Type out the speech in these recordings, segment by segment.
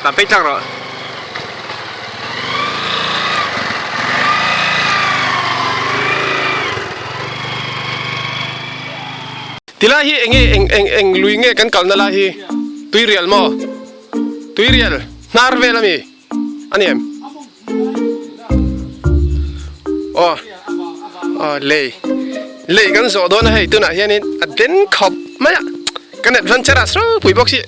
Tlan phei tlak rawh. Tilai hi enge eng eng eng lui nge kan kalna lai hi Tuirial maw? Tuirial hnar vel ami a ni em? Aw aw lei lei kan zawh dawn a hei tunah hianin a den khawp mai a kan adventure a ropui bawk si.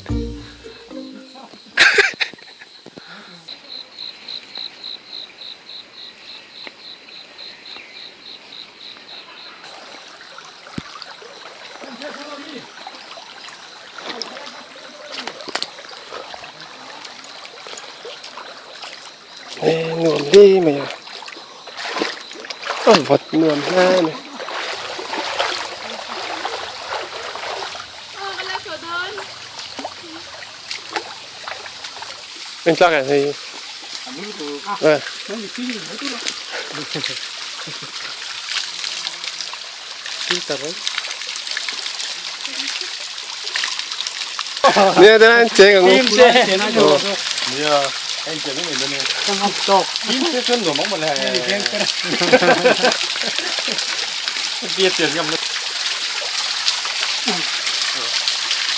Nuam hle mai a a vawt nuam hle a ni. Anh tlak em hei Nia te anh cheng ang Nia anh cheng ang ni Kim che chuan nuam ang mawle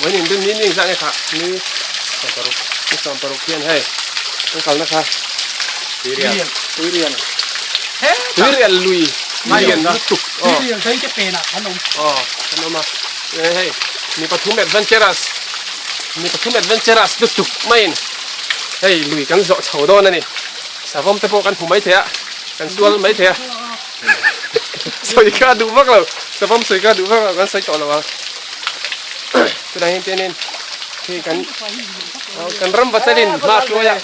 Vawiin in ni ni engzah nge kha ni 16 ni 16 hian hei kan kalna kha Tuirial Tuirial Tuirial lui lian lutuk Tuirial dai te penah kan awm aw kan awm a hei mi pathum adventurous mi pathum adventurous lutuk maiin hei lui kan zawh chho dawn a ni savawm te pawh kan hmu maithei a kan sual maithei a. Sawi kha duh vak lo, savawm sawi kha duh vak lo kan sawi tawh lo ang. Tunah hian tianin khi kan kan ram vachalin hma a hruai a,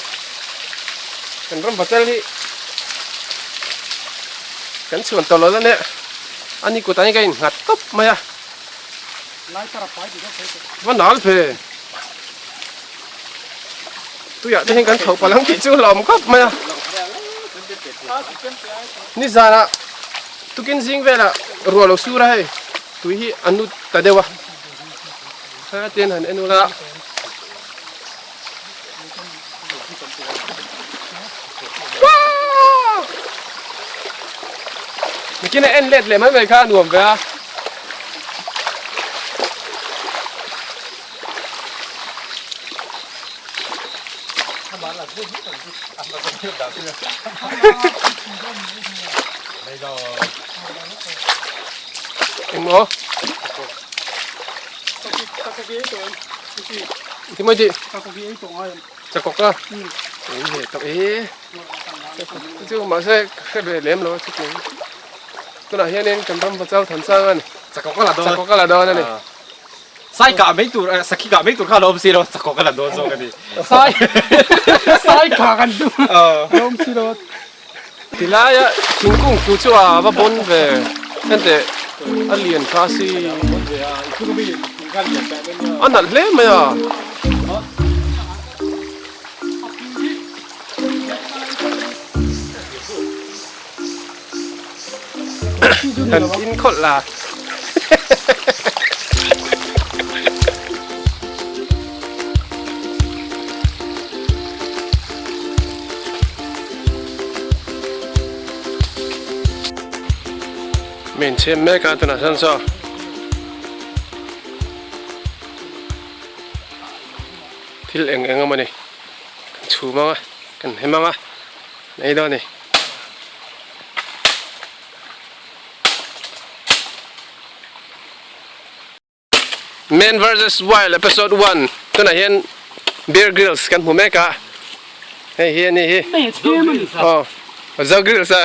kan ram vachal hi kan chhuan tawh lo la nia, ani kutah hian ka innghat tawp mai a. Va nal ve. Tuiah te hian kan chhoh palh ang tih chu hlauhawm khawp mai a. Nizanah tukin zing velah ruah lo sur a hei tui hi a nu ta deuh a. Khatin han en ula. Nikin a en let leh mai mai kha a nuam ve a. Engmaw? Ti mai ti. Chakawk a. Ui he tawh e. Chu mahse hre ve lem lo a chu tlem. Tunah hianin kan ram Vachal Thansang a ni. Chakawk a la dawn. Chakawk a la dawn a ni. Sai kah mai tur, sakhi kah mai tur kha a lo awm si lo, chakawk a la dawn zawk a ni. Sai sai kah kan tum a lo awm si lo. Tilaia thingkung tu chu a va bawn ve henteh a lian kha si a nalh hle mai a. Kan in khawlh la. Min chhem mek a tunah hian saw thil eng eng emaw ni kan chhum ang a kan hem ang a kan ei dawn a ni. Man vs Wild episode 1 tunah hian Bear Grylls kan hmu mek a hei hi a ni hi aw Zo Grylls a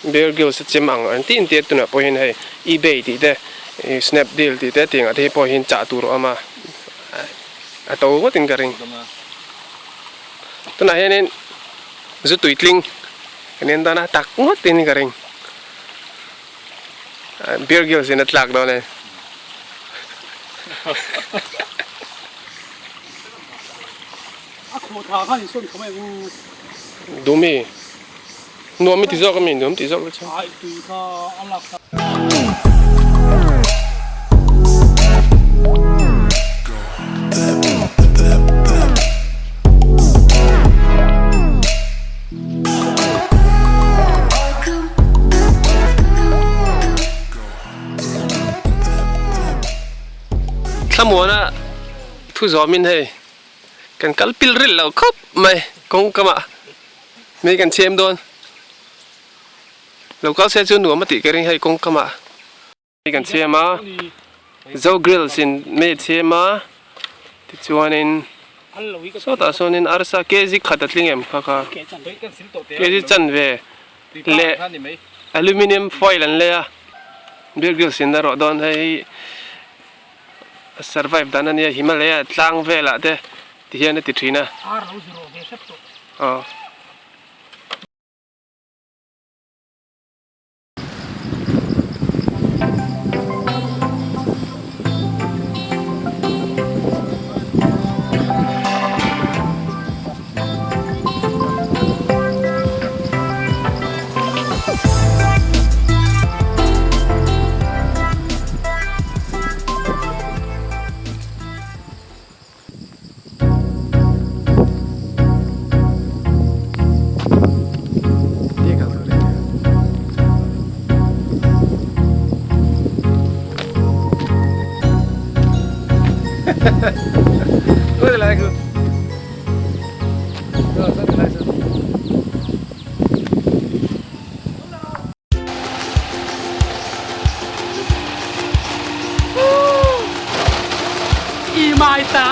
Bear Grylls a chem ang an tih entir tunah pawh hian hei ebay tih te Snapdeal tih te tiang ah te hi pawh hian chah tur a awm a a to ngawtin ka ring. Tunah hianin zu tuitling kan en dawn a tak ngawt in ka ring Bear Grylls in a tlak dawn e. Dumi nuam i ti zawk ami nuam ti zawk la chuan. Thlamuana thu zawmin hei kan kal pil ril lo khawp mai kawng kamah mei kan chhem dawn. Lo kal se chu nuam a tih ka ring hei kawng kamah mei kan chhem a Zo Grills in mei a chhem a tichuanin sawtah sawnin arsa kg khat a tling em kha kha kg chanve leh aluminium foil an lei a Bear Grylls in a rawh dawn hei hi a survive dan a nia Himalaya tlang velah te ti hian a ti thin a. Aw. I mai ta.